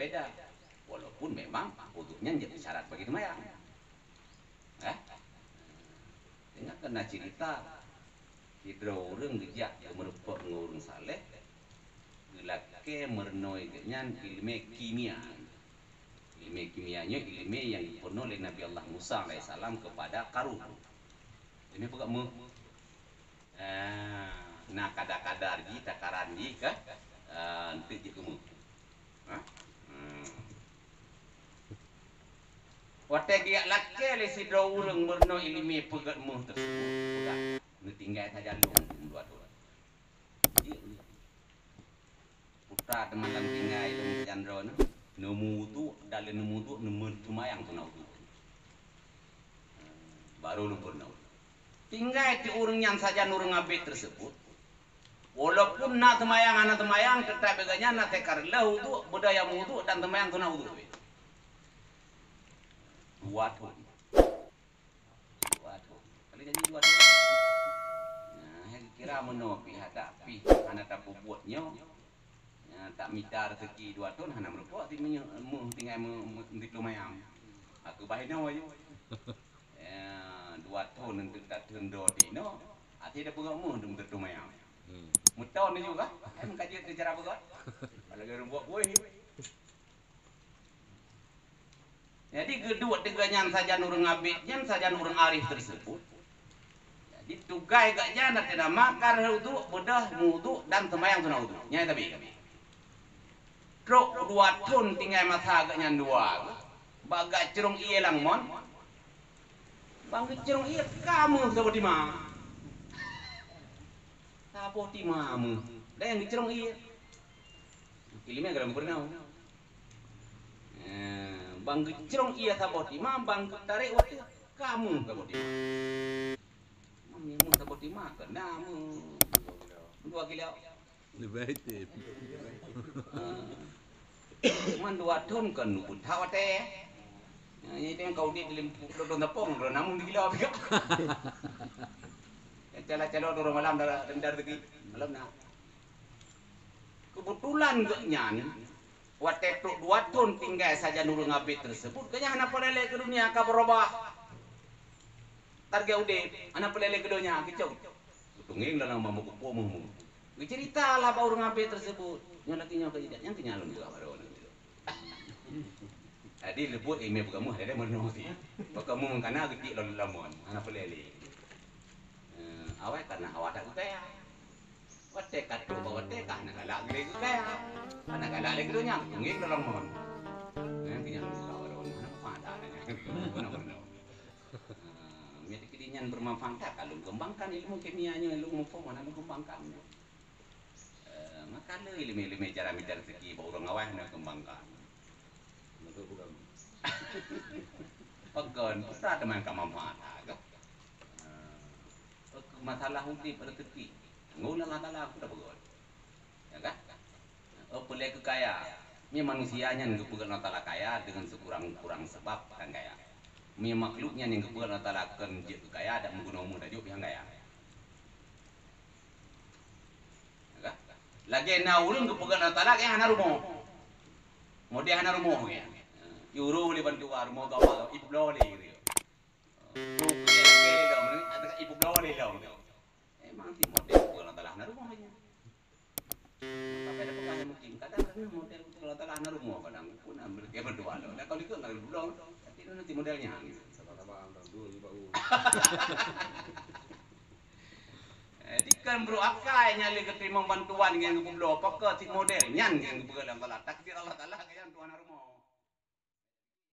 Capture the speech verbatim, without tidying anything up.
beda. Walaupun memang udhu nyan jadi syarat bagi sembahyang. Eh? Ingat kena cerita, sidroe ureuëng geujak keu meureumpok ngon ureuëng saleh, geulakée meurunoe geuhnyan ileumé kimia. Ileumé kimia nyoe ileumé nyang geupeurunoe lé Nabi Allah Musa alaihissalam keupada Qarun. Ileumé peugah meuh. Ah, na kadar-kadar jih, takaran jih ka, ah, enteuk jeuet keu meuh. Ha? Hmm. Watée geujak lakée lé sidroe ureuëng meurunoe ileumé peugét meuh teuseubut, peugah, neutinggai sajan lôn dua thon. Jeuet lé. Putra teuma lam tinggai lôn sajan droeneuh, neumudu, dan lé neumudu, neumeuseumayang sunat udhu. Baru lôn peurunoe. Tinggai ti ureuëng nyan sajan ureuëng abét teuseubut. Walaupun na seumayang hana seumayang, teutap geuhnyan na teuka reuloh udhu, beudaya meuudhu dan seumayang sunat udhu. Dua thon. Dua thon. Kalau jadi dua thon. Nah, kira meunoe pih, tak pih hana tapeubuet nyoe. Ya, tak mita rezeki dua thon hana meureumpok, ti meuh tinggai meuh, meuh, meuh, meuh, meuh, meuh. Aku bah inoe. Ya, dua thon untuk tak thon do di no. Hati dah peugah meuh dum tertumai. Hmm. Meuton ni juga. Kan kaji tu cara peugah. Kalau dia buat kuih. Jadi geuduek tiga nyan sajan ureuëng abét nyan sajan ureuëng arif teuseubut. Jadi tugai geuhnyan adalah makar udhu, beudôh meuudhu dan seumayang sunat udhu. Nyai tabi. Trok dua thon tinggai masa geuhnyan dua. Bak gak crong ié lam mon. Bang geucrong ié kamu saboh tima. Saboh tima mu. Dan yang geucrong ié. Ileumé galom peurunoe. Eh, bang geucrong ié saboh tima, bang geutarek watée kamu saboh tima. Mami mu saboh tima kena mu. Dua kilo. Leubeh item. Man dua thon kan nu buta watée. Ini kan kau di dalam lodong tepung kalau namun di kilo juga. Cala-cala dorong malam dah dendar lagi. Malam nak. Kebetulan geuhnyan watée trok dua thon tinggai sajan ureuëng abét teuseubut, geuhnyan hana peulélé keu dunia ka beurubah. Target udeb, hana peulélé keu donya, keucok. Tungeng dalam mampu kupoh mu. Geucerita lah bak ureuëng abét teuseubut. Nyoe laki nyoe keu idat, nyang keu nyalon juga baru. Jadi leubeh ileumé peukamoh ada meurunoe si. Peukamoh mengkana geutik lalu lamon, hana peulélé. Eh, awai karena hawa tak kaya. Watée ka trok bak watée ka hana galak lé keu kaya. Hana galak lé keu donya, tunggeng dalam mon. Nyan keu nyan lôn buka baru, hana manfaat dah nyan. Guna-guna. Ah, meunyo dikit nyan bermanfaat, ka lôn kembangkan ilmu kimia nyoe, lôn muphom hana lôn kembangkan. Eh, maka le ilmu-ilmu cara mita rezeki bak ureuëng awai hana kembangkan. Maka bukan. Pakon, putra teman ka manfaat dah. Ah, masalah udeb rezeki. Ngon Allah Taala aku dah peugah. Ya kan? Oh, peulai keu kaya. Ni manusia nyan geupeugah Allah Taala kaya dengan sekurang-kurang sebab kan kaya. Ni makhluk nyan nyang geupeugah Allah Taala kon jeuet keu kaya dan meugunoe mu tajok pih kaya. Ya kan? Lagée na ureuëng geupeugah Allah Taala kaya hana rumoh. Model hana rumoh ya. Juru lé bantuan rumoh gawa iplo lé. Bukan lagée lé dong, atau iplo lé dong. Emang si model Allah Taala hana rumoh aja. Tapi ada pekan yang mungkin kadang kan model Allah Taala hana rumoh kadang pun ambil dia berdoa lo. Dah kalau ikut enggak dulu dong. Tapi nanti modelnya. Sama-sama orang dulu di bau. Jadi kan bro akai nyali keterima bantuan yang gublo, apakah si model nyan yang gublo Allah Taala. Takdir Allah Taala kan Tuhan hana rumoh.